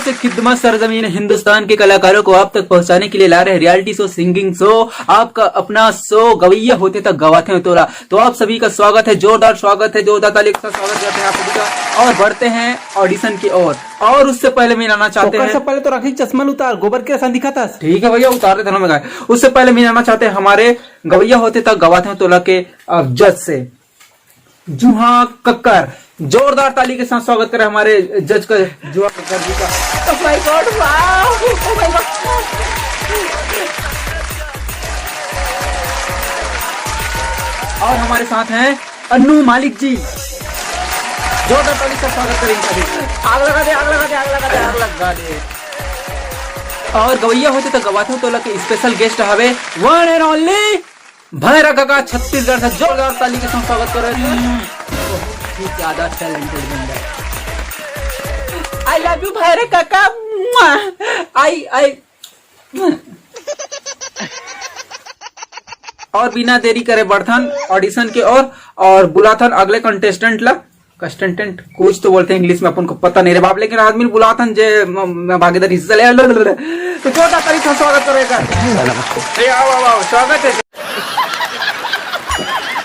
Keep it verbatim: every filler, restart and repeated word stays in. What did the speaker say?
से खिदमत सरजमीन हिंदुस्तान के कलाकारों को आप तक पहुंचाने के लिए ला रहे हैं रियलिटी शो, सिंगिंग शो, आपका अपना शो गवैया होते त गवाथे हो तोला। तो आप सभी का स्वागत है, जोरदार स्वागत है, जोरदार ताली के साथ स्वागत करते हैं आप सभी का। और बढ़ते हैं ऑडिशन की ओर। और उससे पहले मिलाना चाहते हैं, सबसे पहले तो राखी चश्मा उतार, गोबर के असन दिखाता। ठीक है भैया, उतार दे, धर्म में। उससे पहले मिलाना चाहते हैं हमारे गवैया होते त गवाथे हो तोला के जज से, जुहा कक्कर। जोरदार ताली के साथ स्वागत करें हमारे जज का, जुहा कक्कर जी का। Oh my God, wow! Oh my God! और हमारे साथ हैं अन्नू मालिक जी। जोरदार ताली से स्वागत करें इनका भी। आग लगा दे, आग लगा दे, आग लगा दे, आग लगा दे। और गवैया होते त गवाथे हो तोला के स्पेशल गेस्ट हवे वन एंड ओनली भैरा काका छत्तीसगढ़ से। जोरदार ताली के साथ स्वागत करें। बहुत ही ज्यादा टैलेंटेड बंदा है। I love you भैरा काका। आई आई और बिना देरी करे बढ़थन ऑडिशन के ओर और बुलाथन अगले कंटेस्टेंट ला। कंटेस्टेंट कुछ तो बोलते हैं इंग्लिश में, अपन को पता नहीं रे बाप, लेकिन आदमी बुलाथन जे म-, म-, भागीदार हिस्सा ले। तो जोरदार ताली से स्वागत करो एक बार। ए, आओ, आओ, आओ, स्वागत है।